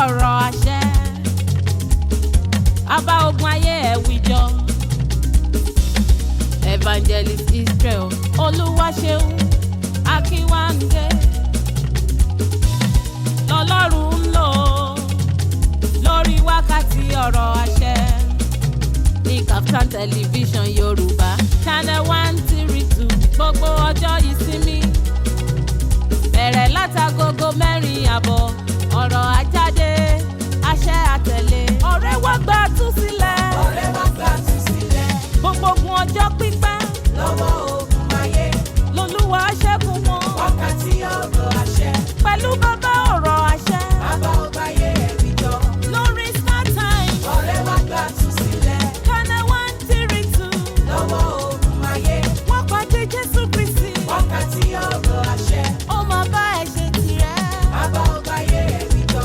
Ọ̀rọ̀ àṣẹ, abá ogun ayé ẹ̀ wíjọ. Evangelist Israel Olúwaṣeun Akínwándé lọ́lọ́run ń lò lórí wákàtí ọ̀rọ̀ àṣẹ ní Kaftan Television Yorùbá, channel 132, gbogbo ọjọ́ ìsinmi, bẹ̀rẹ̀ látagogo 4:30. Ọ̀rọ̀ ajáde, àṣẹ àtẹ̀lé. Ọ̀rẹ́ wa gba tú sílẹ̀. Ọ̀rẹ́ wa gbà tú sílẹ̀. Gbogbo ogun ọjọ́ pípẹ́ lọ́wọ́ ogun ayé. Lolúwa ṣẹ́gun wọn. Wákàtí ọ̀rọ̀ àṣẹ. Pẹ̀lú bàbá ọ̀rọ̀ àṣẹ. Bàbá ọgbàyé ẹ̀rí jọ. Lórí StarTime. Ọ̀rẹ́ wa gbà tú sílẹ̀. Channel 132. Lọ́wọ́ ogun ayé. Wọ́n pàdé Jésù Kristi. Wákàtí ọ̀rọ̀ àṣẹ. Ó máa bá ẹ ṣe tirẹ̀. Bàbá ọgbàyé ẹ̀rí jọ.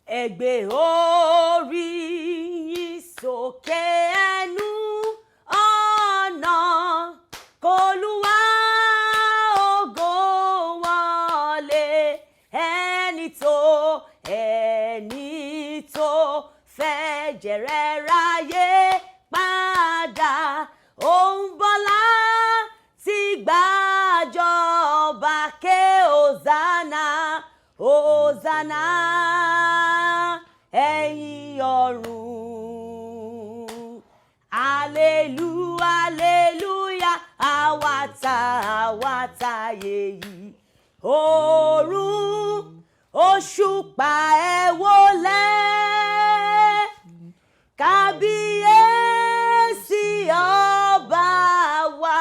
Ẹ gbé orí yín sókè, ẹnu ọ̀nà, k'Olúwa ògo wọlé. Ẹni tó fẹ́ jẹ̀rẹ̀ ráyé padà, ó ń bọ̀ láti gbàjọba. Ké Hosanna, Hosanna, ẹ̀yin ọ̀run. Hallelujah, hallelujah, àwàtà àwàtà yèyí. Òòrùn, òṣùpá, ẹ wólẹ̀, kábíyèsí ọba wa.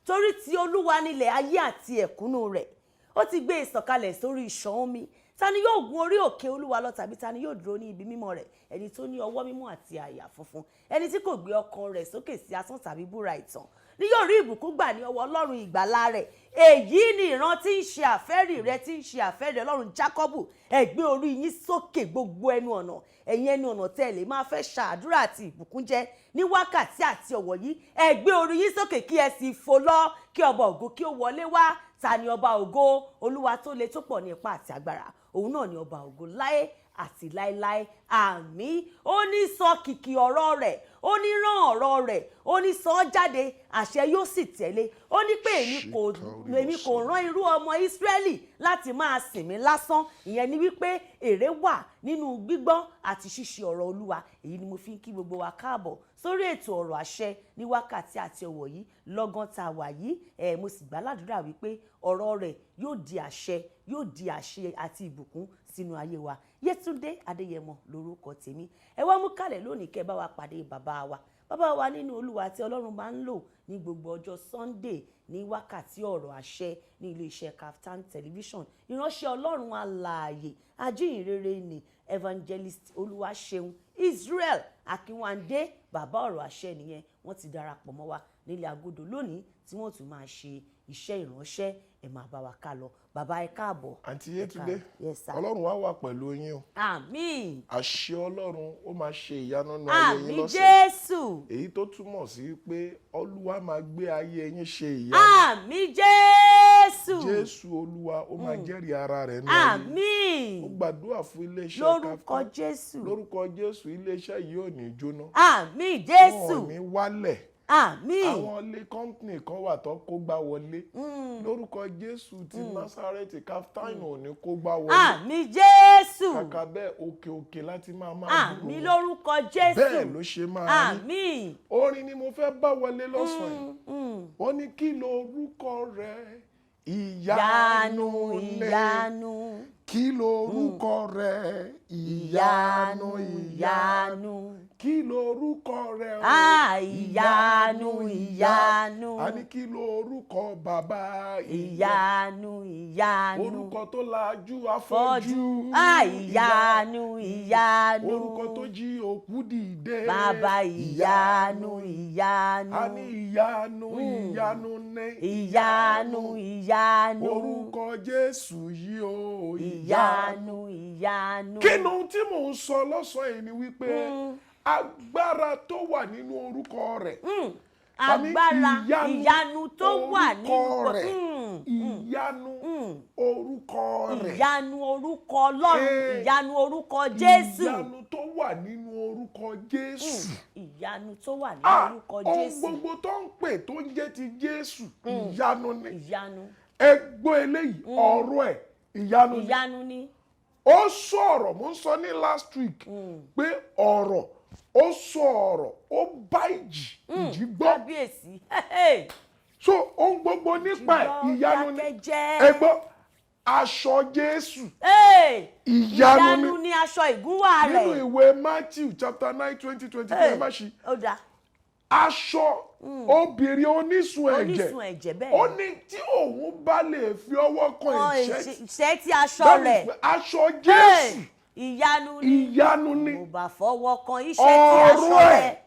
Torí tí Olúwa nílẹ̀ ayé àti ẹ̀kúnnú rẹ̀, ó ti gbé ìsọ̀kalẹ̀ sórí ìṣàn omi. Ta ni yóò gun orí òkè Olúwa lọ, tàbí ta ni yóò dúró ní ibi mímọ́ rẹ̀? Ẹni tó ní ọwọ́ mímọ́ àti àyà funfun, ẹni tí kò gbé ọkàn rẹ̀ sókè sí asán tàbí búra ìtàn, ni yóò rí ìbùkún gbà ní ọwọ́ Ọlọ́run ìgbàlà rẹ̀. Èyí ni ìran tí ń ṣe àfẹ́rí rẹ, tí ń ṣe àfẹ́rí Ọlọ́run Jákọ́bù. Ẹ gbé orí yín sókè, gbogbo ẹnu ọ̀nà. Ẹ̀yin ẹnu ọ̀nà tẹ́ ẹ lè máa fẹ́ ṣàdúrà àti ìbùkún jẹ́ ní wákàtí àti ọ̀wọ̀ yìí, ẹ gbé orí yín sókè, kí ẹ sì fò lọ, kí ọba ògo kí ó wọlé wá. Ta ni ọba ògo? Olúwa tó le, tó pọ̀ ní ipá àti agbára, òun náà ni ọba ògo láé àti láéláé. Àmín. Ó ní sọ kìkì ọ̀rọ̀ rẹ̀, ó ní rán ọ̀rọ̀ rẹ̀, ó ní sọ ọ́ jáde, àṣẹ yóò sì tẹ̀lé. Ó ní pé èmi kò rán irú ọmọ Ísírẹ́lì láti máa sìn mí lásán. Ìyẹn ni wípé èrè wà nínú gbígbọ́ àti ṣíṣe ọ̀rọ̀ Olúwa. Èyí ni mo fi ń kí gbogbo wa káàbọ̀ sórí ètò ọ̀rọ̀ àṣẹ ní wákàtí àti ọ̀wọ̀ yìí, lọ́gán tá a wà yìí. Ẹ̀ mo sì gbàládùra wípé ọ̀rọ̀ rẹ̀ yóò di àṣẹ, yóò di àṣẹ àti ìbùkún sínú ayé wa. Yétúndé Adéyẹmọ lórúkọ tèmi. Ẹ wá mú kàlẹ̀ lónìí, kẹ́ bá wa pàdé bàbá wa, bàbá wa nínú Olúwa tí Ọlọ́run máa ń lò ní gbogbo ọjọ́ Sunday ní wákàtí ọ̀rọ̀ àṣẹ ní iléeṣẹ́ Kaftan Television, ìránṣẹ́ Ọlọ́run alààyè, ajíhìnrere ni Evangelist Olúwaṣeun Israel Akínwándé, bàbá ọ̀rọ̀ àṣẹ nìyẹn. Wọ́n ti darapọ̀ mọ́ wa nílé agodo lónìí tí wọ́n tún máa ṣe iṣẹ́ ìránṣẹ́. Ẹ máa bá wa ká lọ. Bàbá, ẹ káàbọ̀. Àǹtí Yétúndé. Yes sir. Ọlọ́run á wà pẹ̀lú yín o. Àmín. Àṣẹ Ọlọ́run ó máa ṣe ìyanu nínú ayé yín Àmín. lọ́sẹ̀. Jésù. Èyí tó túmọ̀ sí pé Olúwa máa gbé ayé yín ṣe ìyanu. Àmín, Jésù. Jésù Olúwa ó máa jẹ́rìí ara rẹ̀ nínú ayé. Àmín. Ó gbàdúrà fún iléeṣẹ́ Lórúkọ Kaftan. Jésù. Lórúkọ Jésù, iléeṣẹ́ yìí ò ní jóná. Àmín, Jésù. Wọn ò ní wálẹ̀. Àmín. Àwọn ilé company kan wà tó kó gbá wọlé. Lórúkọ Jésù ti Násárẹ́tì, Kaftan ò ní kó gbá wọlé. Àmín, Jésù. Kàkà bẹ́ẹ̀, òkè òkè láti máa gbúròó Àmín. wọn. Lórúkọ Jésù. Bẹ́ẹ̀ ló ṣe máa rí. Àmín. Orin ni mo fẹ́ bá wọlé lọ́sàn-án yìí. Ó ní, kí lorúkọ rẹ? Ìyanu. Ìyanu ni. Ìyanu. Kí lorúkọ rẹ? Ìyanu, ìyanu. Kí lorúkọ rẹ o? Ah, ìyanu, ìyanu. A ní, kí lorúkọ bàbá? Ìyanu, ìyanu. Orúkọ tó lajú fọ́jú. afọ́jú. Ah, ìyanu, ìyanu. Orúkọ tó jí òkú dìde. Bàbá, ìyanu, ìyanu. A ní ìyanu, ìyanu ní. Ìyanu, ìyanu. Orúkọ Jésù yìí o. Ìyanu, ìyanu. Kí ni ohun tí mò ń sọ lọ́sàn-án yìí ni wípé agbára tó wà nínú orúkọ rẹ̀. Tàbí Agbára ìyanu tó wà nínú orúkọ rẹ̀, ìyanu orúkọ rẹ̀, Ìyanu orúkọ Ọlọ́run. Ìyanu orúkọ Jésù. Ìyanu tó wà nínú orúkọ Jésù. Ìyanu tó wà nínú Ah, orúkọ ohun Jésù. gbogbo tó ń pè tó ń jẹ́ ti Jésù, ìyanu ni. Ìyanu. Ẹ gbọ́ eléyìí, ọ̀rọ̀ ẹ̀ ìyanu ni. Ìyanu ni. Ó sọ̀rọ̀, mo ń sọ ní last week pé ọ̀rọ̀, ó sọ ọ̀rọ̀, ó bá ìjì, ìjì gbọ́. Kábíyèsí. So ohun gbogbo nípa ẹ̀ ìyanu ni. Dákẹ́jẹ́. Ẹ gbọ́, aṣọ Jésù ìyanu Ìyanu ni. ni aṣọ ìgúnwà rẹ̀. Nínú ìwé Matthew chapter 9 20 23, ẹ má ṣí. Ó dáa. Aṣọ obìnrin onísun ẹ̀jẹ̀, Onísun ẹ̀jẹ̀, bẹ́ẹ̀ ó ni. ní tí òun bá lè fi ọwọ́ kan Kan ìṣẹ́ ìṣẹ́ tí aṣọ bẹ́ẹ̀ rẹ̀. ni, aṣọ Jésù Ìyanu ni. ìyanu ni. Mo bá fọwọ́ kan iṣẹ́ tí aṣọ Ọ̀rọ̀ ẹ̀ rẹ̀.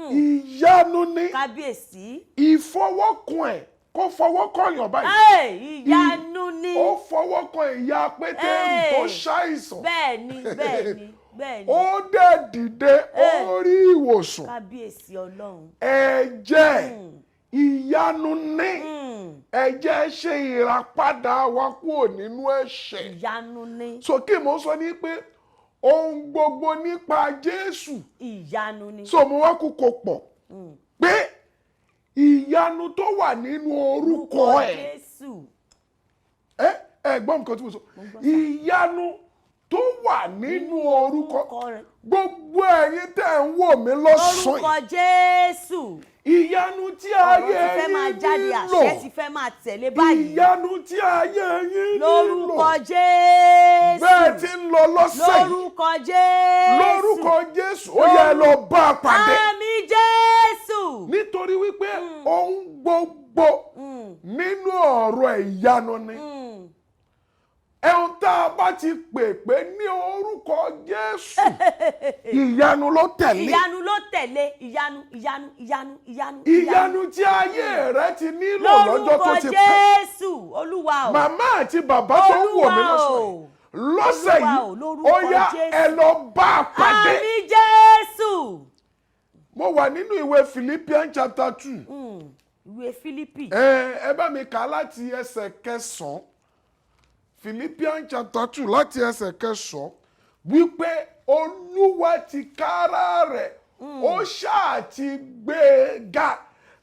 ìyanu ni. Kábíyèsí. Ìfọwọ́kàn ẹ̀, kó fọwọ́ kọ̀yàn báyìí, Ìyanu ni. ó fọwọ́ kan ìyá Pétérù tó ṣàìsàn, Bẹ́ẹ̀ ni, bẹ́ẹ̀ ni, bẹ́ẹ̀ ni. ó dẹ̀ dìde, ó rí ìwòsàn. Kábíyèsí Ọlọ́run. Ẹ̀jẹ̀ ìyanu ní. Ẹ̀jẹ̀ ṣe ìràpadà wa kúrò nínú ẹ̀ṣẹ̀. Ìyanu ni. So kí mo sọ ní pé ohun gbogbo nípa Jésù, Ìyanu ni. so mo wá kú kò pọ̀ pé ìyanu tó wà nínú orúkọ ẹ̀. Jésù. Ẹ gbọ́ nǹkan tí mo sọ, ìyanu tó wà nínú orúkọ Orúkọ rẹ̀. Gbogbo ẹ̀yin tẹ́ ń wò mí lọ́sàn-án Lórúkọ Jésù. yìí, ìyanu tí Ọ̀rọ̀ ayé ti fẹ́ máa yín jáde, nílò, àṣẹ ti fẹ́ máa tẹ̀lé báyìí. ìyanu tí ayé yín nílò, Lórúkọ Jésù. bẹ́ẹ̀ tí ń lọ lọ́sẹ̀ yìí, Lórúkọ Jésù. lórúkọ Jésù, ó yẹ lọ bá a pàdé. Àmín Jésù. Nítorí wípé ohun gbogbo nínú ọ̀rọ̀ ìyanu ni. Ẹ̀hún tá a bá ti pè pé ní orúkọ Jésù, ìyanu ló tẹ̀lé. Ìyanu ló tẹ̀lé. Ìyanu, ìyanu, ìyanu, ìyanu. Ìyanu tí ayé rẹ ti nílò lọ́jọ́ tó Lórúkọ ti pẹ́. Jésù. Olúwa o. Màmá àti bàbá tó ń wò mí Olúwa lọ́sàn o. yìí, lọ́sẹ̀ Olúwa yìí, o, lórúkọ ó yá, Jésù. ẹ lọ bá a pàdé. Àmín Jésù. Mo wà nínú ìwé Philippians chapter 2. Ìwé Fílípì. Ẹ bá mi kà á láti ẹsẹ̀ kẹsàn-án. Philippians chapter 2, láti ẹsẹ̀ kẹsàn-án, wípé Olúwa ti kára rẹ̀, ó ṣáà ti gbé e ga.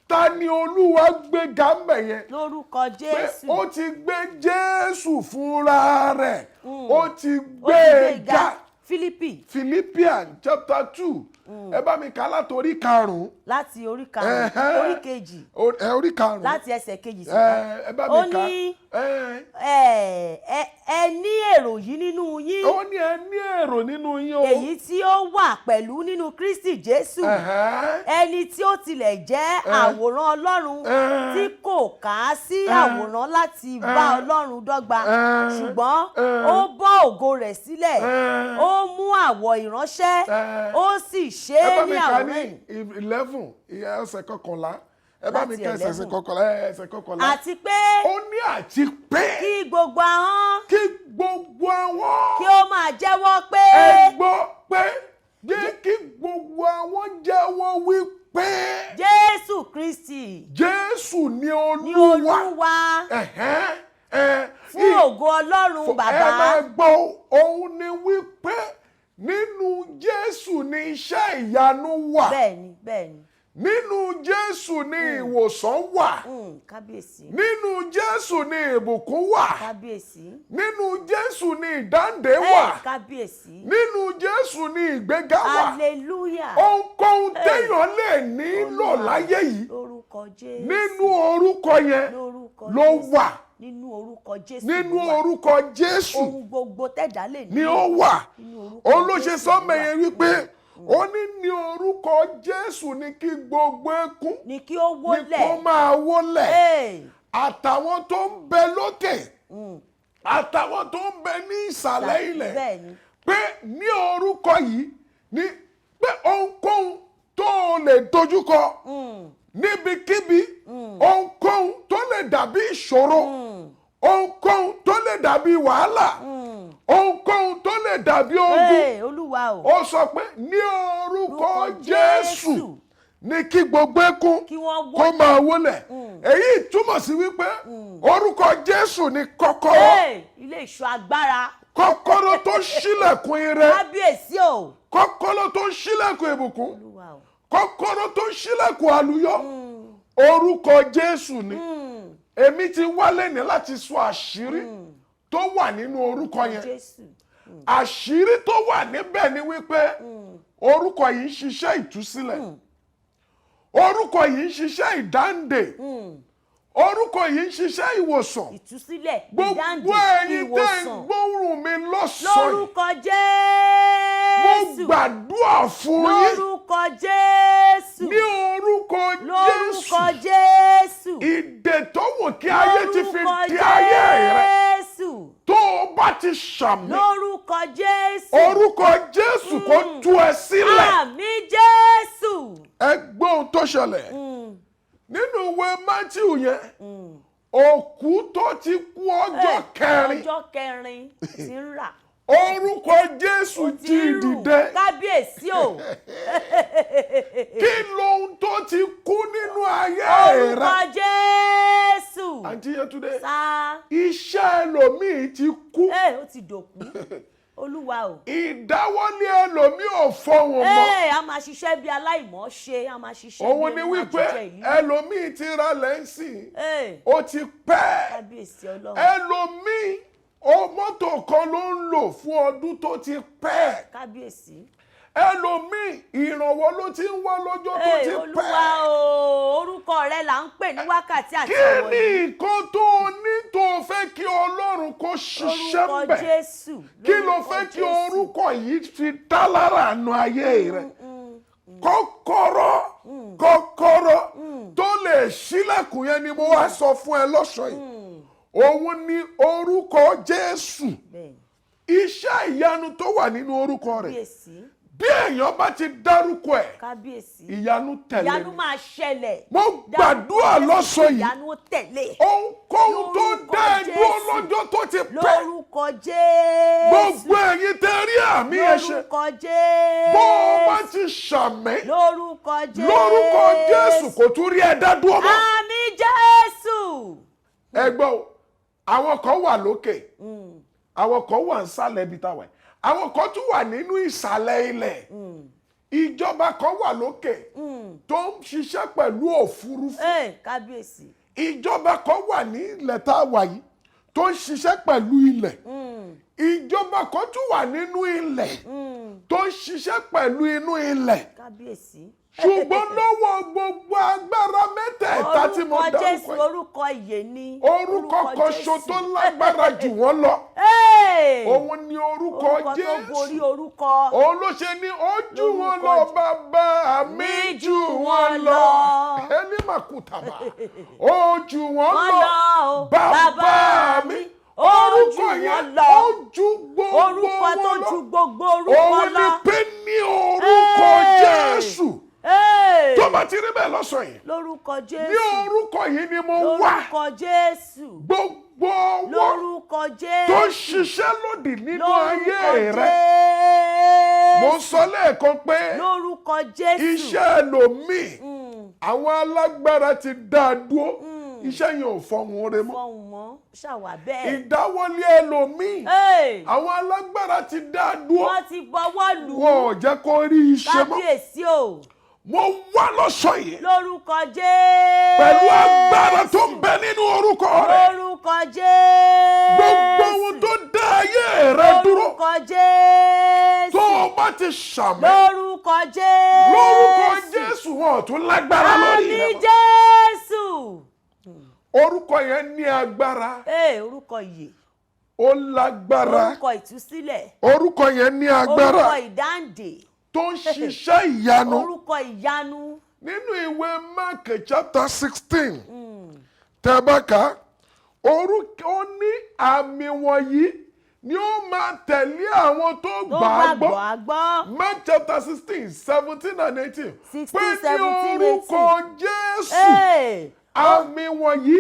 Ta ni Olúwa gbé ga ń bẹ̀ yẹn? Lórúkọ Pé Jésù. ó ti gbé Jésù fúnra rẹ̀, ó ti Ó gbé ti e ga. Fílípì. Philippians chapter 2, ẹ bá mi kà á láti orí karùn-ún. Láti orí karùn-ún, orí kejì. Orí karùn-ún. Láti ẹsẹ̀ kejì sí. Ẹ bá Ó mi kà. ní ẹ ní èrò yìí nínú yín. Ó ní ẹ ní èrò nínú yín o. Èyí tí ó wà pẹ̀lú nínú Kristi Jésù. Ẹni tí ó tilẹ̀ jẹ́ àwòrán Ọlọ́run, tí kò kà á sí àwòrán láti bá Ọlọ́run dọ́gba, ṣùgbọ́n ó bọ́ ògo rẹ̀ sílẹ̀, ó mú àwọ̀ ìránṣẹ́, ó sì ṣe Ẹ é bá ní mi kà àwòrán ní yìí. 11, ẹsẹ̀ kọkànlá. Ẹ bá mi Láti kà ẹsẹ̀ 11. kọkànlá, ẹsẹ̀ kọkànlá. Àti pé Ó ní àti pé kí gbogbo ahọ́n kí gbogbo àwọn kí ó máa jẹ́wọ́ pé ẹ gbọ́ pé jẹ́ kí gbogbo àwọn jẹ́wọ́ wípé Jésù Kristi Jésù ni ní Olúwa. Olúwa, Ẹ̀hẹ́n, ẹ̀, fún ògo Ọlọ́run ẹ Bàbá. máa gbọ́, òun ni wípé nínú Jésù ni iṣẹ́ ìyanu wà. Bẹ́ẹ̀ni, bẹ́ẹ̀ni. Nínú Jésù ni ìwòsàn wà. Kábíyèsí. Nínú Jésù ni ìbùkún wà. Kábíyèsí. Nínú Jésù ni ìdáǹdè wà. Kábíyèsí. Nínú Jésù ni ìgbéga wà. Hallelujah. Ohunkóhun téèyàn lè nílò Olúwa, láyé yìí, lórúkọ Jésù. nínú orúkọ yẹn Lórúkọ ló Jésù. wà. Nínú orúkọ Jésù Nínú ló wà. orúkọ Jésù Ohun gbogbo tẹ̀dá lè ni ó wà. Nínú orúkọ Òun ló ṣe Jésù sọ́mọ ló wà. yẹn wípé ó ní ní orúkọ Jésù ní kí gbogbo eékún Ní kí ó ní kó wólẹ̀. máa wólẹ̀, Hey, àtàwọn tó ń bẹ lókè, àtàwọn tó ń bẹ ní ìsàlẹ̀ ilẹ̀, Bẹ́ẹ̀ni. pé ní orúkọ yìí ní pé ohunkóhun tó o lè dojúkọ níbikíbi, ohunkóhun tó lè dàbí ìṣòro, ohunkóhun tó lè dàbí wàhálà, ohunkóhun tó lè dàbí ogun, Hey, Olúwa o. ó sọ pé ní orúkọ Jésù Ní kí gbogbo eékún Kí wọ́n kó wólẹ̀. máa wólẹ̀. Èyí túmọ̀ sí wípé orúkọ Jésù ni kọ́kọ́rọ́, Hey, ilé ìṣọ́ agbára. kọ́kọ́rọ́ tó ṣílẹ̀kùn ire, Kábíyèsí o. kọ́kọ́rọ́ tó ṣílẹ̀kùn ìbùkún, Olúwa o. kọ́kọ́rọ́ tó ṣílẹ̀kùn àlùyọ. Orúkọ Jésù ni. Èmi ti wálé ní láti sọ àṣírí tó wà nínú orúkọ yẹn. Jésù. Àṣírí tó wà níbẹ̀ ni wípé orúkọ yìí ń ṣiṣẹ́ ìtúsílẹ̀, orúkọ yìí ń ṣiṣẹ́ ìdáǹdè, orúkọ yìí ń ṣiṣẹ́ ìwòsàn. Ìtúsílẹ̀, Gbogbo ìdáǹdè, ẹ̀yin tẹ́ ń ìwòsàn. gbóhùn mi lọ́sàn-án yìí, Lórúkọ mo Jésù. gbàdúrà fún yín Lórúkọ Jésù. ní orúkọ Lórúkọ Jésù. Jésù. Ìdè tó wù kí ayé ti fi Lórúkọ di ayé rẹ, Jésù. tó o bá ti ṣàmì, Lórúkọ Jésù. orúkọ Jésù kó tú ẹ sílẹ̀. Àmín Jésù. Ẹ gbọ́ ohun tó ṣẹlẹ̀ nínú ìwé Matthew yẹn. Òkú tó ti kú ọjọ́ kẹrin, Ọjọ́ kẹrin ti ń rà. orúkọ Jésù Ti jí ń rù. dìde. Kábíyèsí o. Kí lohun tó ti kú nínú ayé rẹ? Orúkọ Jésù. Àǹtí Yétúndé, Sá. iṣẹ́ ẹlòmíì ti kú. Ẹ ó ti dòkú. Olúwa o. Ìdáwọ́lé ẹlòmíì ò fọhùn mọ́. Ẹ a máa ṣiṣẹ́ bí aláìmọ̀ ṣe, a máa ṣiṣẹ́ bí Òun ni ẹni máa wípé jíjẹ ìlú. ẹlòmíì ti ra lẹ́ǹsì, Ẹ ó ti pẹ́. Kábíyèsí Ọlọ́run. Ẹlòmíì, ó mọ́tò kan ló ń lò fún ọdún tó ti pẹ́. Kábíyèsí. Ẹlòmíì, ìrànwọ́ ló ti ń wá lọ́jọ́ tó Ẹ ti Olúwa pẹ́. o, orúkọ rẹ là ń pè ní wákàtí àti Kí ọ̀wọ̀ ni yìí. nǹkan tó o ní tó o fẹ́ kí Ọlọ́run kó ṣiṣẹ́ Orúkọ ń bẹ̀? Jésù. Kí ló Lórúkọ fẹ́ kí Jésù. orúkọ yìí fi dá lára àánú ayé rẹ? Kọ́kọ́rọ́, kọ́kọ́rọ́ tó lè ṣílẹ̀kùn yẹn ni mo wá sọ fún ẹ lọ́sàn yìí. Òun ni orúkọ Jésù. Bẹ́ẹ̀ni. Iṣẹ́ ìyanu tó wà nínú orúkọ rẹ̀, Kábíyèsí. bí èèyàn bá ti dárúkọ ẹ̀, Kábíyèsí. ìyanu tẹ̀lé Ìyanu ni. máa ṣẹlẹ̀. Mo gbàdúrà lọ́sàn yìí, Ìyanu ó tẹ̀lé. ohunkóhun tó Lórúkọ dá ẹ dúró Jésù. lọ́jọ́ tó ti pẹ́, Lórúkọ Jésù. gbogbo ẹ̀yin tẹ́ rí àmì ẹ ṣe, Lórúkọ Jésù. bó o bá ti ṣàmì, Lórúkọ Jésù. lórúkọ Jésù, kò tún rí ẹ dá dúró mọ́. Àmín Jésù. Ẹ gbọ́ o, àwọn kan wà lókè, àwọn kan wà nísàlẹ̀ ibi táwa yìí, àwọn kan tún wà nínú ìsàlẹ̀ ilẹ̀. Ìjọba kan wà lókè tó ń ṣiṣẹ́ pẹ̀lú òfurufú. Ẹ kábíyèsí. Ìjọba kan wà ní ilẹ̀ tá a wà yìí tó ń ṣiṣẹ́ pẹ̀lú ilẹ̀. Ìjọba kan tún wà nínú ilẹ̀ tó ń ṣiṣẹ́ pẹ̀lú inú ilẹ̀. Kábíyèsí. Ṣùgbọ́n lọ́wọ́ gbogbo agbára mẹ́tẹ̀ẹ̀ta tí mo Orúkọ dárúkọ Jésù, yìí, orúkọ ìyè ni. orúkọ kan ṣo tó lágbára jù wọ́n lọ, Hey! òun ni orúkọ Orúkọ tó borí Jésù. orúkọ. Òun ló ṣe ní ó jù wọ́n lọ, Lórúkọ bàbá mi jù wọ́n lọ, ẹni màkútàbà, ó jù wọ́n Wọ́n lọ, lọ o, bàbá mi. Ó Orúkọ jù yẹn wọ́n lọ. ó ju gbogbo Orúkọ tó wọn lọ. ju gbogbo orúkọ Òun ni lọ. pé ní orúkọ Hey! Jésù. Hey! Tó bá ti rí bẹ́ẹ̀ lọ́sàn yìí, Lórúkọ ní Jésù. orúkọ yìí ni mo wà. Lórúkọ Jésù. Gbogbo ọwọ́ Lórúkọ Jésù. tó ń ṣiṣẹ́ lòdì nínú ayé Lórúkọ rẹ, mo Jésù. sọ lẹ́ẹ̀kan pé Lórúkọ Jésù. iṣẹ́ ẹlòmíì, àwọn alágbára ti dá a dúró, iṣẹ́ yẹn ò fọhùn rẹ mọ́. Fọhùn mọ́ ṣàwà bẹ́ẹ̀. Ìdáwọ́lé ẹlòmíì, Hey! àwọn alágbára ti dá a dúró, Wọ́n ti bọwọ́ lù wọn ú. ò jẹ́ kó rí iṣẹ́ mọ́. Kábíyèsí o. Mo wá lọ́sàn yìí Lórúkọ Jésù. pẹ̀lú agbára tó ń bẹ nínú orúkọ rẹ, Lórúkọ Jésù. gbogbo ohun tó dá ayé rẹ dúró, Lórúkọ Jésù. tó o bá ti ṣàmì, Lórúkọ Jésù. lórúkọ Jésù, wọn ò tún lágbára lórí rẹ Àmín mọ́. Jésù. Orúkọ yẹn ní agbára. Ee, orúkọ ìyè. Ó lágbára. Orúkọ ìtúsílẹ̀. Orúkọ yẹn ní agbára Orúkọ ìdáǹdè. tó ń ṣiṣẹ́ ìyanu. Orúkọ ìyanu. Nínú ìwé Mark chapter 16, tẹ́ bá kà á, orúkọ ó ní àmì wọ̀nyí ni ó máa tẹ̀lé àwọn tó Tó gbà á gbàgbọ́ gbọ́. á gbọ́. Mark chapter 16, 17 and 18, 16, pé ní 17, orúkọ Jésù, Ee, àmì wọ̀nyí,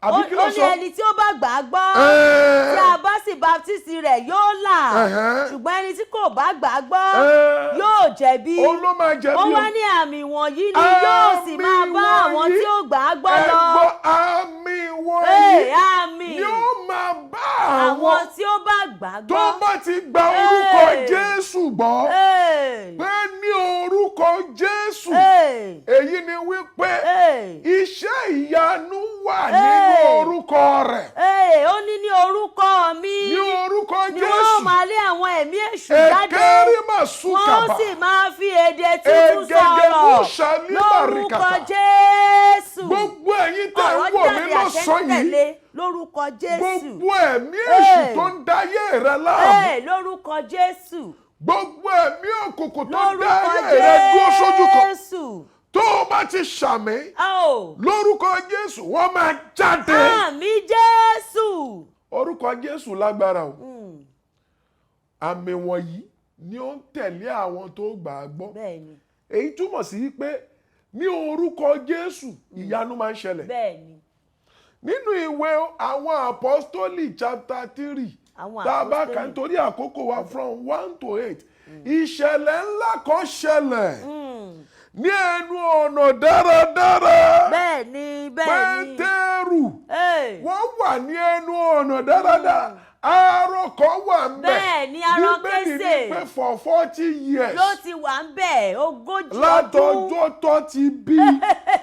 Àbí kí ló Ó ní sọ? ẹni tí ó bá gbà á gbọ́, Ẹ́ẹ̀. tí a bá sì baptisi rẹ̀, yóò là, Ẹ̀hẹ́n. ṣùgbọ́n ẹni tí kò bá gbà á gbọ́ Ẹ́ẹ̀. yóò jẹ̀bi. Òun ló máa jẹ̀bi Ó o. wá ní àmì wọ̀nyí ni yóò sì máa bá àwọn Àmì tí ó gbà á gbọ́ wọ̀nyí, lọ. ẹ gbọ́, àmì wọ̀nyí Ee, àmì ni ó máa bá àwọn àwọn tí ó bá gbà á tó gbọ́. bá ti gba orúkọ Ee. Jésù gbọ́, Ee, pé ní orúkọ Jésù. Ee, Èyí ni wípé Ee. iṣẹ́ ìyanu wà nínú Ee. orúkọ rẹ̀. Ee, ó ní ní orúkọ mi Ní orúkọ ni wọ́n Jésù. máa lé àwọn ẹ̀mí èṣù jáde, Èkérímà wọ́n sùkàbà. sì máa fi èdè tuntun Ègègè sọ̀rọ̀ mùsàlímà lórúkọ rìkàtà. Jésù. Gbogbo ẹ̀yin tẹ́ ń Ọ̀rọ̀ wò mí jáde, àṣẹ lọ́sàn-án yìí, tẹ̀lé lórúkọ Jésù. gbogbo ẹ̀mí èṣù Ee. tó ń dayé rẹ láàmú, Ee, lórúkọ Jésù. gbogbo ẹ̀mí òkùnkùn tó ń Lórúkọ dayé rẹ dúró sójú kan, Jésù. tó o bá ti ṣàmì Oh. lórúkọ Jésù, wọ́n máa jáde. Àmín Jésù. Orúkọ Jésù lágbára o. Àmì wọ̀nyí ni ó ń tẹ̀lé àwọn tó gbà á gbọ́. Èyí túmọ̀ sí pé ní orúkọ Jésù, ìyanu máa ń ṣẹlẹ̀. Nínú ìwé àwọn Àpọ́stólì chapter 3, Àwọn tá a bá kà, Àpọ́stólì. nítorí àkókò wa, from 1 to 8, ìṣẹ̀lẹ̀ ńlá kan ṣẹlẹ̀ ní ẹnu ọ̀nà dáradára. bẹ́ẹ̀ni bẹ́ẹ̀ni Pétérù, Hey. wọ́n wà ní ẹnu ọ̀nà dáradára, arọ kan wà ń bẹ̀. Bẹ́ẹ̀ ni, arọ Bíbélì ní kése. pé for 40 years Ló ti wà ń bẹ̀, 40 ọdún. látọjọ́ tó ti bí.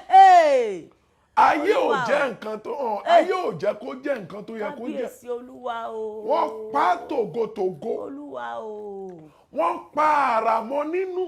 Hey. Ayé ò Olúwa jẹ́ o. nǹkan tó hàn, ayé ò jẹ́ kó jẹ́ nǹkan tó yẹ kó jẹ́. Kábíyèsí Olúwa o. Wọ́n pa tògótògó. Olúwa o. Wọ́n pa àrà mọ́ nínú.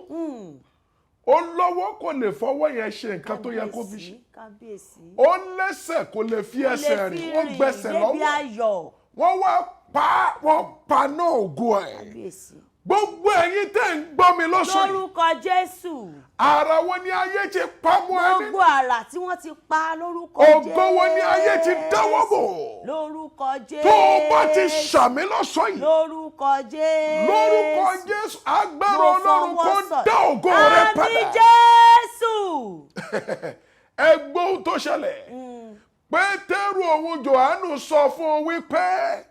Ó lọ́wọ́, kò lè fọwọ́ yẹn ṣe nǹkan tó yẹ kó fi ṣe. Kábíyèsí. Ó lẹ́sẹ̀, kò lè fi ẹsẹ̀ rìn. Wọ́n gbẹsẹ̀ débi lọ́wọ́. Ayọ̀. Wọ́n wá pa, wọ́n pa náà ògo ẹ̀. Kábíyèsí. Gbogbo ẹ̀yin tẹ́ ń gbọ́ mi lọ́sàn yìí, Lórúkọ Jésù. Ara wo ni ayé ti pa mọ́ ẹni? Gbogbo àrà tí wọ́n ti pa lórúkọ Jésù. Ògo wo ni ayé ti dáwọ́ bò? Lórúkọ Jésù. Tó o bá ti ṣàmì lọ́sàn yìí, Lórúkọ Jésù. lórúkọ Jésù, agbára Mo Ọlọ́run fọwọ́ kó dá ògo rẹ Àmín padà. Jésù. Ẹ gbọ́ ohun tó ṣẹlẹ̀. Pétérù òun Jòhánù sọ fún un wípé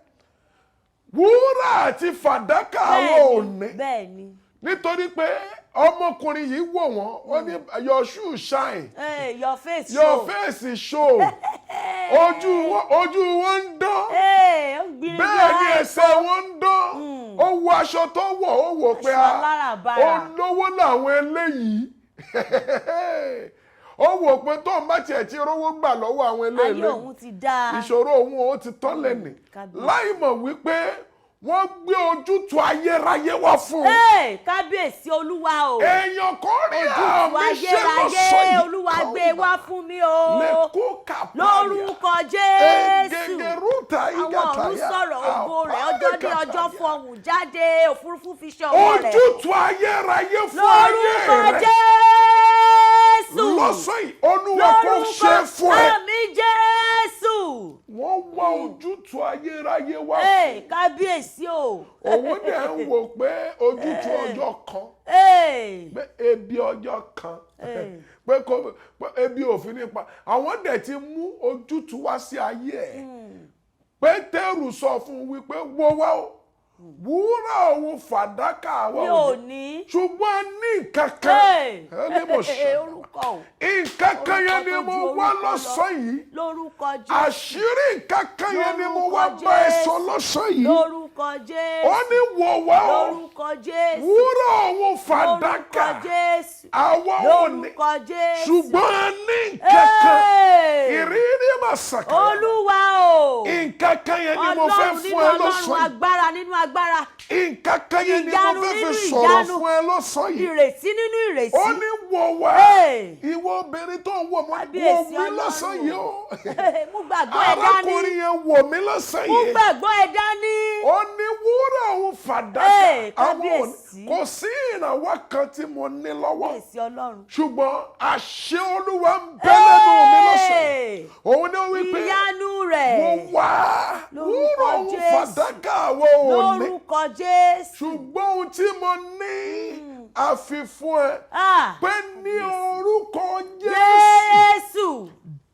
wúrà àti fàdákà àwọn ò ní, nítorí pé ọmọkùnrin yìí wò wọ́n, ó ní, "Your shoe shine." Hey, your face "Your show. face show." Ojú wọn ń dán. Hey, ó ń gbìyànjú. Bẹ́ẹ̀ ni ẹsẹ̀ wọn ń dán. Ó wọ aṣọ tó wọ̀, ó wò pé Aṣọ ah, aláràbarà. olówó làwọn eléyìí. Ó wò pé tóun bá tiẹ̀ ti rówó gbà lọ́wọ́ àwọn Ayé eléyìí, òun ti dáa. ìṣòro òun ó ti tán lẹ́nì, Kábíyèsí. láì mọ̀ wípé wọ́n gbé ojútùú ayérayé wá fún un. Hey, kábíyèsí Olúwa o. Èèyàn kan rí Ojútùú àmì ṣe ayérayé, lọ́sọ̀ yìí. Olúwa gbé wá fún mi o. Lẹ́kọ́ kàpáyà. Lórúkọ Jésù. Egegeruta Àwọn ọ̀run igataya. sọ̀rọ̀ ògo rẹ̀, ọjọ́ ní ọjọ́ fọhùn jáde, òfurufú fi ṣe ọwọ́ rẹ̀. Ojútùú ayérayé fún ayé Lórúkọ rẹ Jésù. lọ́sọ̀ yìí, Olúwa kò ṣe fún ẹ. Àmín Jésù. Wọ́n wá ojútùú ayérayé wá Hey, fún kábíyèsí o. òun. Dẹ̀ ń wò pé ojútùú ọjọ́ kan, Hey. pé ebi ọjọ́ kan, pé kò pé ebi òfin nípa àwọn dẹ̀ ti mú ojútùú wá sí ayé ẹ̀. Pétérù sọ fún un wípé, "Wo wá o, wúrà òun fàdákà àwọn Mi ò ní. ṣùgbọ́n a ní nǹkan kan." Hey. Ẹ ní mo ṣe Orúkọ o. nǹkan kan yẹn ni Orúkọ mo tó ju wá orúkọ lọ. lọ́sàn yìí. Lórúkọ Jésù. Àṣírí nǹkan kan yẹn ni mo wá Lórúkọ bá ẹ sọ Jésù. lọ́sàn yìí. Lórúkọ Jésù. Ó ní, "Wò wá o, Lórúkọ Jésù. wúrà òun fàdákà Lórúkọ Jésù. àwa ò ní, Lórúkọ Jésù. ṣùgbọ́n a ní nǹkan kan." Hey. Ìrírí mà sàkàrà. Olúwa o. Nǹkan kan yẹn ni mo fẹ́ Ọlọ́run fún nínú ẹ Ọlọ́run, lọ́sàn yìí. agbára nínú agbára. Nǹkan kan yẹn ni mo Ìyanu fẹ́ fi nínú sọ̀rọ̀ ìyanu. fún ẹ lọ́sàn yìí. Ìrètí nínú ìrètí. Ó ní, "Wò wá." Hey. Ìwọ obìnrin tó ń wò mọ́, wò Kábíyèsí mí Ọlọ́run. lọ́sàn yìí o. Mú gbàgbọ́ ẹ dání. Arákùnrin yẹn, wò mí lọ́sàn Mú yìí. gbàgbọ́ ẹ dání. Ó ní wúrà òun fàdákà Hey, àwọn òní, kábíyèsí. kò sí ìrànwọ́ kan tí mo ní lọ́wọ́, Kábíyèsí Ọlọ́run. ṣùgbọ́n àṣẹ Olúwa ń bẹ lẹ́nu mi lọ́sàn Hey. yìí. Òun ni ó wí pé, Ìyanu rẹ̀. "Mo wá Lórúkọ wúrà òun Jésù. fàdákà àwọn òní, Lórúkọ Jésù. ṣùgbọ́n ohun tí mo ní àfi fún ẹ, Ah. pé ní orúkọ Jésù, Jésù.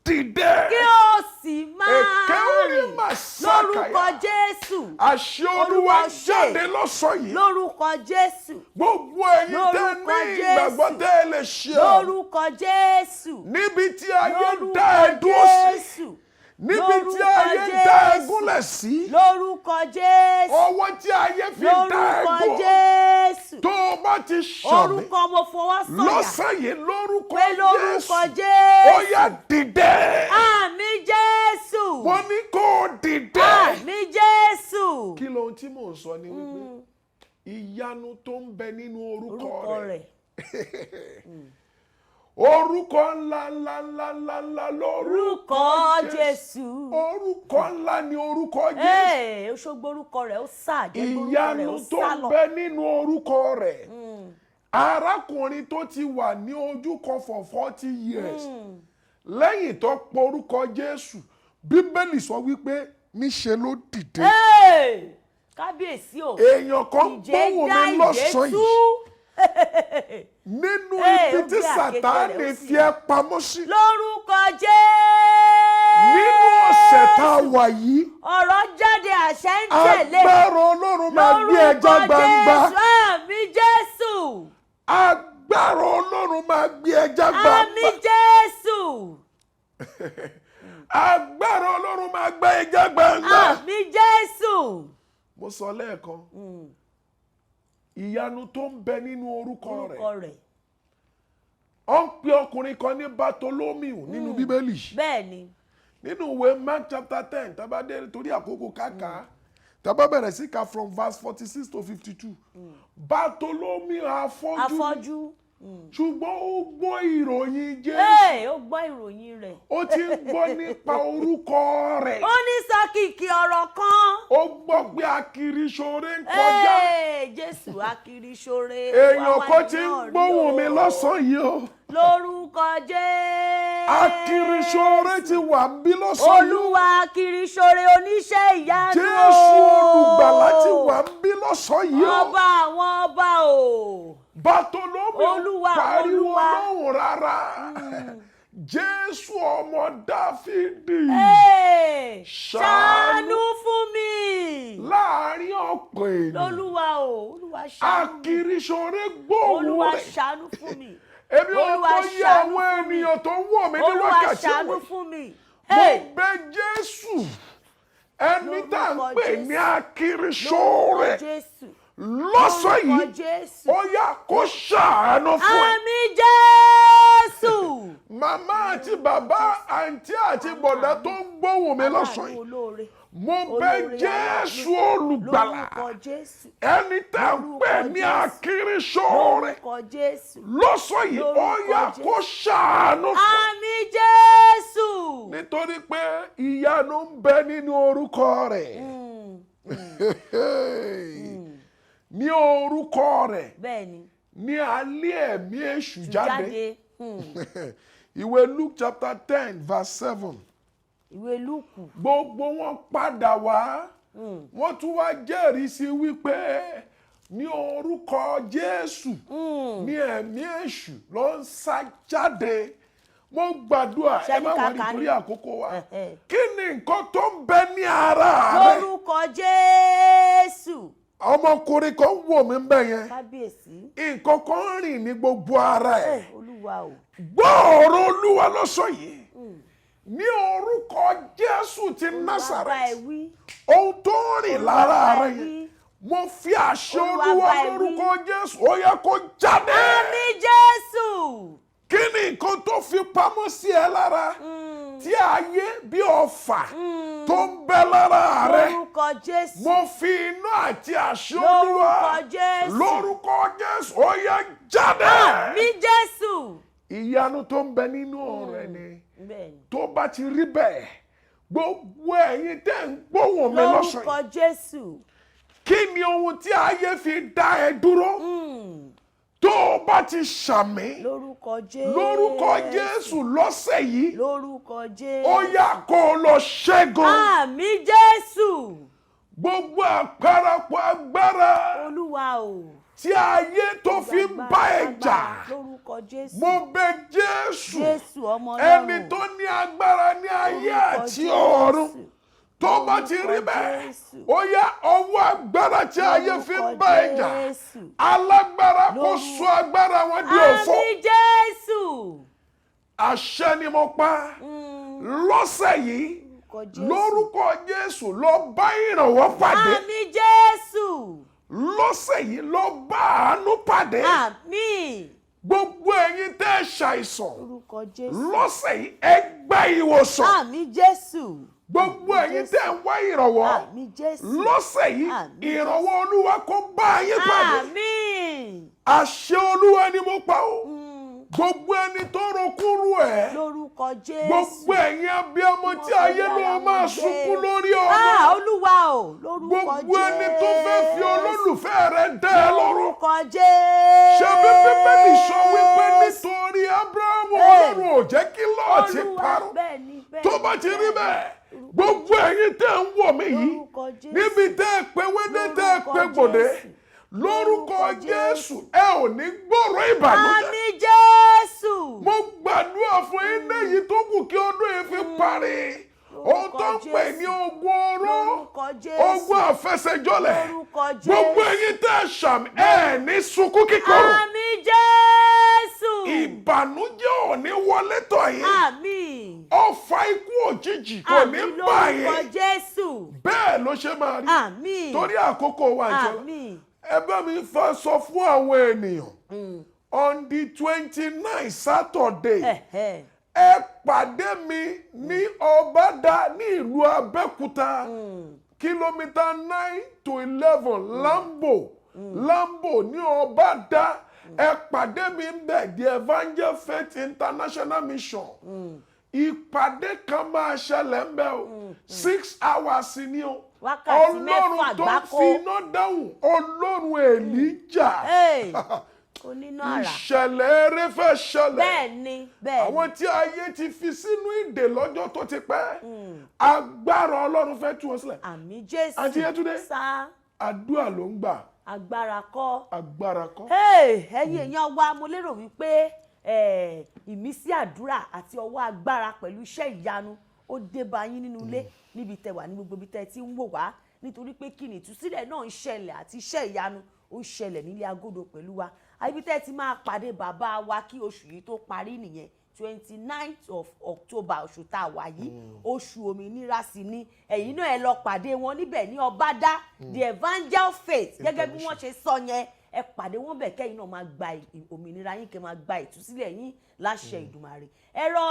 dìde. Kí o sì máa Èké orí rìn. mà sákàyà. Lórúkọ Jésù. Àṣẹ Olúwa Olúwa ṣe. jáde lọ́sàn yìí. Lórúkọ Jésù. Gbogbo ẹ̀yin tẹ́ Lórúkọ ní ìgbàgbọ́ Jésù. tẹ́ ẹ lè ṣe àmì. Lórúkọ Jésù. Níbi tí ayé Lórúkọ dá ẹ dúró sí. Jésù. Níbi tí Lórúkọ ayé dá ẹ Jésù. gúnlẹ̀ sí. Lórúkọ Jésù. Ọwọ́ tí ayé fi dá ẹ Lórúkọ gùn. Jésù. Tó o bá ti ṣàmì Orúkọ mo fọwọ́ sọ̀yà. lọ́sàn yìí lórúkọ Pé lórúkọ Jésù. Ó Jésù. yá, dìde. Àmín Jésù. Mo ní kó o dìde. Àmín Jésù. Kí lohun tí mò ń sọ ni wípé ìyanu tó ń bẹ nínú orúkọ Orúkọ rẹ̀. rẹ̀. Orúkọ ńlá ńlá ńlá ńlá ńlá lórúkọ Orúkọ Jésù. Orúkọ ńlá ni orúkọ Jésù. Ee, oṣogbo orúkọ rẹ̀ ó sà jẹ́ orúkọ rẹ̀ Ìyanu ó tó sá ń lọ. bẹ nínú orúkọ rẹ̀. Arákùnrin tó ti wà ní ojú kan for 40 years, lẹ́yìn tó porúkọ Jésù, Bíbélì sọ wípé níṣe ló dìde. Ee, kábíyèsí o. Èèyàn kan Ìjẹ́ gbóhùn dá mi ìjẹ́ lọ́sàn-án tú. yìí nínú Ee, ibi ó tí gbé àkéte rẹ̀, ó Sàtánì sì fi ẹ́ pamọ́ sí. Lórúkọ Jésù. Nínú ọ̀sẹ̀ tá a wà yìí, Ọ̀rọ̀ jáde, àṣẹ ń tẹ̀lé. agbára Ọlọ́run máa gbé ẹja Lórúkọ gbangba. Jésù. Àmín Jésù. Agbára Ọlọ́run máa gbé ẹja gbangba. Àmín Jésù. Agbára Ọlọ́run máa gbé ẹja gbangba. Àmín Jésù. Mo sọ lẹ́ẹ̀kan, ìyanu tó ń bẹ nínú orúkọ rẹ̀. Orúkọ rẹ̀. Ó ń pe ọkùnrin kan ní Bartolomeu nínú Bíbélì, Bẹ́ẹ̀ ni. nínú ìwé Mark chapter 10. Tá bá dé, torí àkókò káka, tá bá bẹ̀rẹ̀ sí ka from verse 46 to 52, Bartolomeu afọ́jú, Afọ́jú. ṣùgbọ́n ó gbọ́ ìròyìn Jésù. Ee, ó gbọ́ ìròyìn rẹ̀. Ó ti ń gbọ́ nípa orúkọ rẹ̀. Ó ní sọ kìkì ọ̀rọ̀ kan. Ó gbọ́ pé akiriṣore ń kọjá. Ee, Jésù akiriṣore. Èèyàn Wá wá kan ti ń náà rí gbóhùn mi o. lọ́sàn-án yìí o. Lórúkọ Jésù. Akiriṣore ti wà ń bí lọ́sàn-án yìí. Olúwa akiriṣore, oníṣẹ́ ìyanu. Jésù olùgbàlà ti wà ń bí lọ́sàn-án yìí o. Ọba àwọn ọba o. Bartolomeo Olúwa, pariwo Olúwa. lóhùn rárá, "Jésù ọmọ Dáfídì, Ee, ṣàánú ṣàánú fún mi." Láàárín ọ̀pọ̀ ènìyàn, Lolúwa o, Olúwa ṣàánú mi. akiriṣore gbóhùn Olúwa rẹ̀. ṣàánú fún mi. Èmi ò Olúwa mọ iye ṣàánú àwọn fún mi. ènìyàn tó ń wò mí ní Olúwa wákàtí ṣàánú wọ̀nyí. fún mi. Mo Hey! bẹ̀ Jésù, ẹni tá à ń Lórúkọ pè ní Jésù. akiriṣore Lórúkọ Jésù. lọ́sàn Lórúkọ yìí, Jésù. ó yá, kó ṣàánú fún ẹ. Àmín Jésù. Màmá àti bàbá, àǹtí àti bọ̀dá tó ń gbóhùn mi lọ́sàn Aláàánú yìí, olóore. mo bẹ̀ Olóore Jésù aláàánú. olùgbàlà, Lórúkọ Jésù. ẹni tá à ń pè Lórúkọ ní Jésù. akiriṣore Lórúkọ Jésù. lọ́sàn yìí, ó Lórúkọ yá, Jésù. kó ṣàánú fún ẹ. Àmín Jésù. Nítorí pé ìyanu ń bẹ nínú orúkọ rẹ̀. Ní orúkọ rẹ̀ Bẹ́ẹ̀ ni. ní alẹ́ ẹ̀mí èṣù jáde. Jáde. Ìwé Luke chapter 10 verse 7. Ìwé Lúùkù. Gbogbo wọn padà wá, wọ́n tún wá jẹ́rìí sí wípé ní orúkọ Jésù ní ẹ̀mí èṣù ló ń sá jáde. Mo gbàdúrà, ẹ má Ṣé ní wọlé kàkà torí ni? àkókò wa. Ẹ̀hẹ̀. Kí ni nǹkan tó ń bẹ ní ara rẹ? Lórúkọ Jésù. Ọmọkùnrin kan wò mí bẹ́ẹ̀ yẹn, Kábíyèsí. nǹkan kan ń rìn ní gbogbo ara ẹ̀. Ẹ Olúwa o. Gbọ́ ọ̀rọ̀ Olúwa lọ́sọ̀ yìí, ní orúkọ Jésù ti Olúwa bá ẹ Násàrẹ́tì, wí. ohun tó ń rìn lára Olúwa bá rẹ ẹ yẹn, wí. mo fi àṣẹ Olúwa Olúwa bá ẹ wí. lórúkọ Jésù, ó yẹ kó jáde. Àmín Jésù. Kí ni nǹkan tó fi pamọ́ sí ẹ lára tí ayé bí ọfà tó ń bẹ lára rẹ? Lórúkọ Jésù. Mo fi iná àti àṣẹ Olúwa Lórúkọ Jésù. lórúkọ Jésù, ó yẹ jáde. Àmín Jésù. Ìyanu tó ń bẹ nínú ọ̀rẹ́ ni. Bẹ́ẹ̀ni. Tó bá ti rí bẹ́ẹ̀, gbogbo ẹ̀yin tẹ́ ń gbóhùn mi lọ́sàn Lórúkọ yìí, Jésù. kí ni ohun tí ayé fi dá ẹ dúró? Tó o bá ti ṣàmì, Lórúkọ Jésù. lórúkọ Jésù, lọ́sẹ̀ yìí, Lórúkọ Jésù. ó yá, kó o lọ ṣẹ́gun. Àmín Jésù. Gbogbo àparapọ̀ agbára Olúwa o. tí ayé tó tó fi ń bá ẹ jà, Lórúkọ Jésù. mo bẹ̀ Jésù, Jésù ọmọ Ọlọ́run. ẹni tó ní agbára ní ayé Lórúkọ àti Jésù. ọ̀run. Tó bá ti rí Lórúkọ bẹ́ẹ̀, Jésù. ó yá, ọwọ́ agbára tí ayé fi ń bá ẹ jà, Jésù. alágbára kó sọ agbára wọn di òfo. Àmín Jésù. Àṣẹ ni mo pa lọ́sẹ̀ yìí, Lórúkọ Jésù. lórúkọ Jésù, lọ bá ìrànwọ́ pàdé. Àmín Jésù. Lọ́sẹ̀ yìí, lọ bá àánú pàdé. Àmín. Gbogbo ẹ̀yin tẹ́ ẹ ṣàìsàn Lórúkọ Jésù. lọ́sẹ̀ yìí, ẹ gba ìwòsàn. Àmín Jésù. Gbogbo ẹ̀yin tẹ́ ẹ ń wá ìrànwọ́ Àmín Jésù. lọ́sẹ̀ yìí, Àmín. ìrànwọ́ Olúwa kó bá yín pàdé. Àmín. Àṣẹ Olúwa ni mo pa ó, gbogbo ẹni tó rokúrú ẹ, Lórúkọ Jésù. gbogbo ẹ̀yin abiyamọ tí ayé ló máa sunkún lórí ọmọ, Ah, Olúwa o, lórúkọ gbogbo Jésù. ẹni tó fẹ́ fi olólùfẹ́ rẹ dẹ́ ẹ lọ́rùn, Lórúkọ Jésù. ṣé bí Bíbélì sọ wípé nítorí Ábúráhámù, Hey. Ọlọ́run ò jẹ́ kí Lọ́ọ̀tì Olúwa, parun. bẹ́ẹ̀ ni, bẹ́ẹ̀ Tó ni, bá ti rí bẹ́ẹ̀ bẹ́ẹ̀, gbogbo ẹ̀yin tẹ́ ń wò mí yìí, Lórúkọ Jésù. níbi tẹ́ ẹ pé wédé, tẹ́ ẹ pé Lórúkọ gbòdé, Jésù. lórúkọ Lórúkọ Jésù, ẹ ò ní gbòòrò ìbànújẹ́. Àmín Jésù. Mo gbàdúrà fún yín léyìí tó kù kí ọdún yìí fi parí, ohun tó ń pè ní ogun oró, Lórúkọ Jésù. ogun àfẹsẹ̀jọlẹ̀, Lórúkọ Jésù. gbogbo ẹ̀yin tẹ́ ẹ ṣàmì, ẹ ní sunkún kíkorò. Àmín Jésù. Ìbànújẹ́ ò ní wọlé tọ̀ yín. Àmín. Ọfà ikú òjijì kò ní Àmín bá lórúkọ yín. Jésù. Bẹ́ẹ̀ ló ṣe máa rí. Àmín. Torí àkókò wa, ìjọba, Àmín. ẹ bá mi fa sọ fún àwọn ènìyàn, on the 29 Saturday, Ẹ̀hẹ́. ẹ pàdé mi ní Ọbádà ní ìlú Abẹ́òkúta, kìlómítà 9 to 11, Lambo Lambo ní Ọbádà. Ẹ pàdé mi ń bẹ̀, the Evangel Faith International Mission. Ìpàdé kan máa ṣẹlẹ̀ ń bẹ̀ o, 6 hours ni o. Wákàtí 6 Ọlọ́run tó ń gbáko. fi iná dáhùn, Ọlọ́run Èlíjà, Hey, oníná àrà. ìṣẹ̀lẹ̀ eré fẹ́ ṣẹlẹ̀. Bẹ́ẹ̀ ni, bẹ́ẹ̀ ni. Àwọn tí ayé ti fi sínú ìdè lọ́jọ́ tó ti pẹ́, agbára Ọlọ́run fẹ́ tú wọn sílẹ̀. Àmín Jésù. Àǹtí Yétúndé. Sá. Àdúrà ló ń gbà. Agbára kọ́. Agbára kọ́. Hey, ẹ̀yin èèyàn wa, mo lérò wípé ìmísí àdúrà àti ọwọ́ agbára pẹ̀lú iṣẹ́ ìyanu ó dé bá yín nínú ilé níbi tẹ́ wà, ní gbogbo ibi tẹ́ ti ń wò wá, nítorí pé kí ni, ìtúsílẹ̀ náà ń ṣẹlẹ̀ àti iṣẹ́ ìyanu ó ń ṣẹlẹ̀ nílé agodo pẹ̀lú wa. Ibi tẹ́ ti máa pàdé bàbá wa kí oṣù yìí tó parí nìyẹn, 29th of October, oṣù tá a wà yìí, oṣù òmìnira sì ni. Ẹ̀yin náà ẹ lọ pàdé wọn níbẹ̀ ní Ọbádá, the Evangel Faith, gẹ́gẹ́ bí wọ́n ṣe sọ yẹn. Ẹ pàdé wọn bẹ̀, kẹ́yìn náà máa gba òmìnira yín, kẹ́ máa gba ìtúsílẹ̀ yín láṣẹ Ìdùmarè. Ẹ̀rọ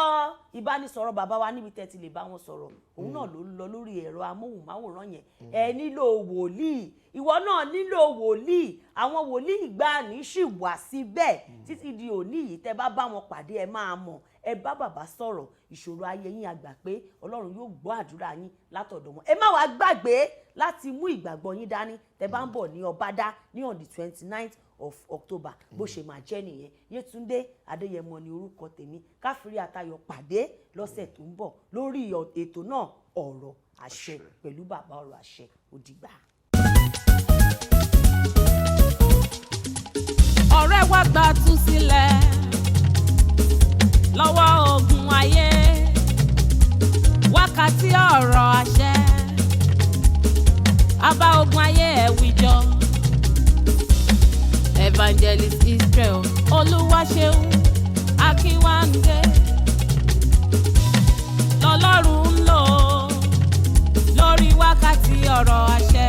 ìbánisọ̀rọ̀ bàbá wa níbi tẹ́ ti lè bá wọn sọ̀rọ̀, òun náà ló ń lọ lórí ẹ̀rọ amóhùnmáwòrán yẹn. Ẹ nílò wòlíì, ìwọ náà nílò wòlíì, àwọn wòlíì ìgbàanì sì wà síbẹ̀ títí di òní yìí. Tẹ́ bá bá wọn pàdé, ẹ máa mọ̀. Ẹ bá bàbá sọ̀rọ̀ ìṣòro ayé yín, àgbà pé Ọlọ́run yóò gbọ́ àdúrà yín látọ̀dọ̀ wọn. Ẹ má wàá gbàgbé láti mú ìgbàgbọ́ yín dání tẹ́ bá ń bọ̀ ní Ọbádá ní on the 29th of October. Bó ṣe máa jẹ́ nìyẹn. Yétúndé Adéyẹmọ ní orúkọ tèmi. Káfírí àtayọ̀ pàdé lọ́sẹ̀ tó ń bọ̀ lórí ètò náà, Ọ̀rọ̀ Àṣẹ, pẹ̀lú bàbá Ọ̀rọ̀ Àṣẹ. Ó dìgbà. Ọ̀rẹ́ wa, gbà tú sílẹ̀ lọ́wọ́ ogun ayé. Wákàtí ọ̀rọ̀ àṣẹ abá ogun ayé ẹ̀ wíjọ. Evangelist Israel Olúwaṣeun Akínwándé lọ́lọ́run ń lò lórí wákàtí ọ̀rọ̀ àṣẹ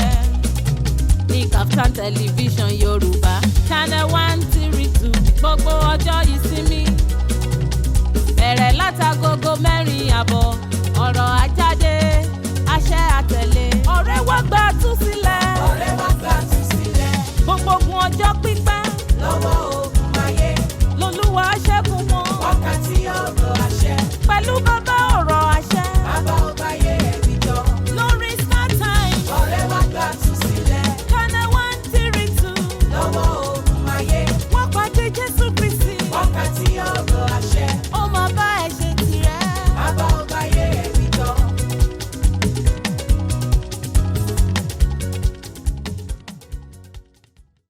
ní Kaftan Television Yorùbá, channel 132, gbogbo ọjọ́ ìsinmi, bẹ̀rẹ̀ látagogo 4:30, ọ̀rọ̀ ajá.